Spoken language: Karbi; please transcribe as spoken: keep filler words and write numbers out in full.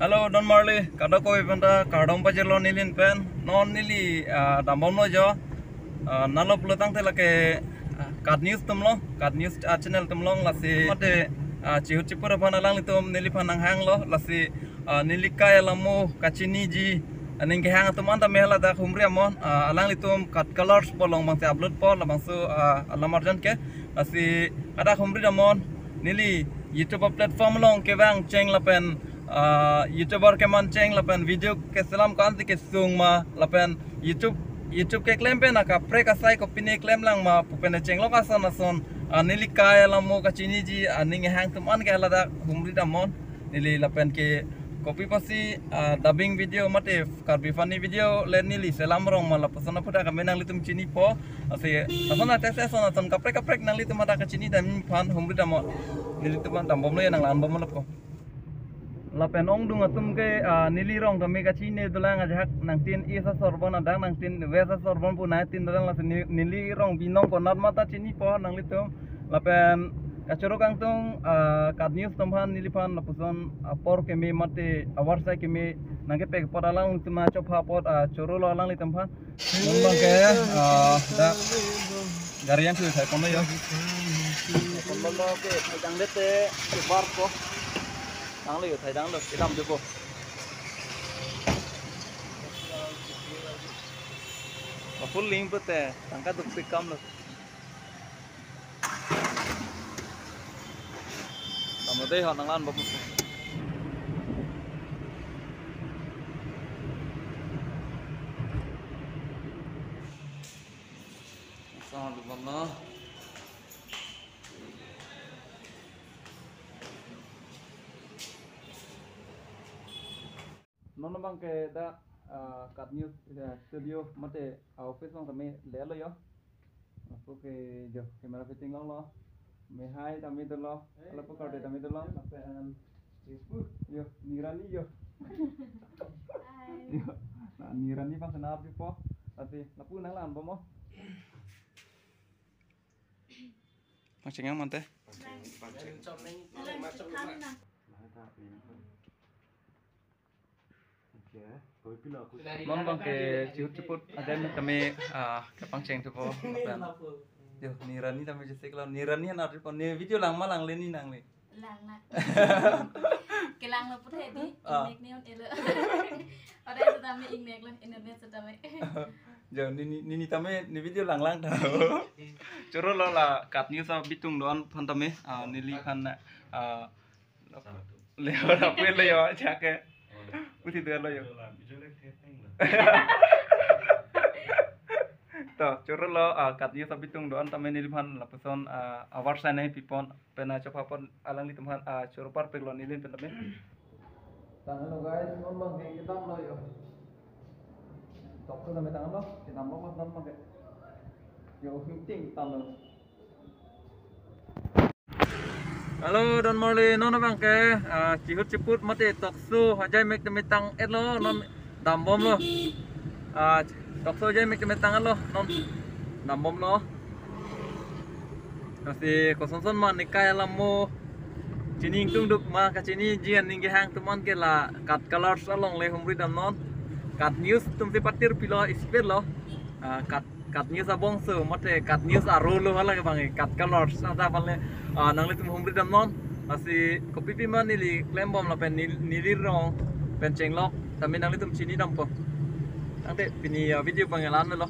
Hello, don marli, kadokave aphanta kardom pajirlo neli pen. Non neli, ah, dambomlo jo. Ah, nalo pulo tangte lake, ah, Kat News atumlo, Kat News, ah, channel atumlo, lasi mate, ah, chihut chipur aphan alanglitum neliphan nanghanglo, lasi, ah, neli kai alamo kachiniji aning kehang atum anta me ladak humri amon, ah, alanglitum Kat Colors pu along abangsi uploadpo, labangso, ah, alam arjan ke, lasi hadak humri amon, neli YouTube platform along kevang cheng lapen, ah, YouTuber keman cheng lapen video keselam ko-ansi kesung ma lapen YouTube, YouTube keklem pen akaprek asai kopine klemlang ma pu pen chenglok ason ason, ah, neli kai alamo kachiniji aning kehang atum an ke ladak humri amon. Neli lapen ke kopi pusi, ah, dubbing video mate Karbi funny video le neli selam rong ma lapuson aphuthak kami nanglitum chinipo. Lasi ason atek ason ason kaprek kaprek nanglitum hadak kachini dam aphan humri amon. Nelitum aphan dambomlo ya, nanglangbomlo po. Lapen ongdung atum ke, ah, neli rong tame kachini dolang ajahak nangtin East asorbon adak nangtin West asorbon pu nangtin dolang, lasi ne-, neli rong binong konat mata chinipo nanglitum. Lapen kachoro kangtung, ah, Kat News atum aphan neliphan lapuson apor keme mate avarsai keme nangkepek apot alanglitum achopha apot, ah, chorolo alanglitum aphan. Non abangke, ah, dak gari an thu thai ponlo yo. Ponlo ke thai dangdet te, ke bar ko. Danglo yo, thai danglo, kedam de ko. Full ling pute, tangka duk pik kamlo. Tamo dei ho, nanglangbom. Sang di mana? Non abangke dak, ah, Kat News, eh, studio mate, ah, office along tame lelo yo. Lapu ke jo camera fitting longlo. Mehai tame dolo. Halo, pukar de tame dolo. Lapen yo, Nirani yo. Hai. Yo, na Nirani abang kena api po. Ati lapu nanglangbom mo. Pangcheng yang mante. Nang. Nang. Non abangke chihut chiput aden kami, ah, kepangcheng thupo lapen. Yo, Nirani tame jisik lo, Nirani an ardi po, ne video lang ma langle ne nangle? Lang lang. Kelanglo puthe di, ah, ingnek ne on elo. Pada setame ingnek lo, internet setame. Jo, neli, neli tame ne video lang lang tha. Chorolo la Kat News abitung do-an aphan tame, ah, neliphan, ah, Leo, lapu leo ajahak ke. Uthi dolo yo. To, chorolo, ah, Kat News abitung do-an tame neliphan lapuson, ah, avarsai nangpipon, pen achopha apot alanglitum aphan, ah, choro parpiklo neli pen tame. Tanglo guys, non abangke kedamlo yo. Tokso tame tanglo, kedamlo non abangke. Yo, meeting tanglo. Hello, don marli, non abangke, ah, chihut chiput mate tokso ajai mek tame tang-etlo, non dambomlo. Ah, tokso ajai mek tame tang-etlo, non dambomlo. Lasi kosonson ma ne kai alamo chini ingtung duk ma kachiniji aning kehang atum an ke la Kat Colors along le humri dam non. Kat News atumsi patir pilo, isipet lo. Ah, Kat Kat News abongso, mate Kat News arolo hala ke bang, Kat Colors. Nasa aphan le, ah, nanglitum humri dam non. Lasi kopi pima neli klembom lapen nel-, neli rong pen chenglok tame nanglitum chini dampo. Tangte pini, ah, video abang la-an lo.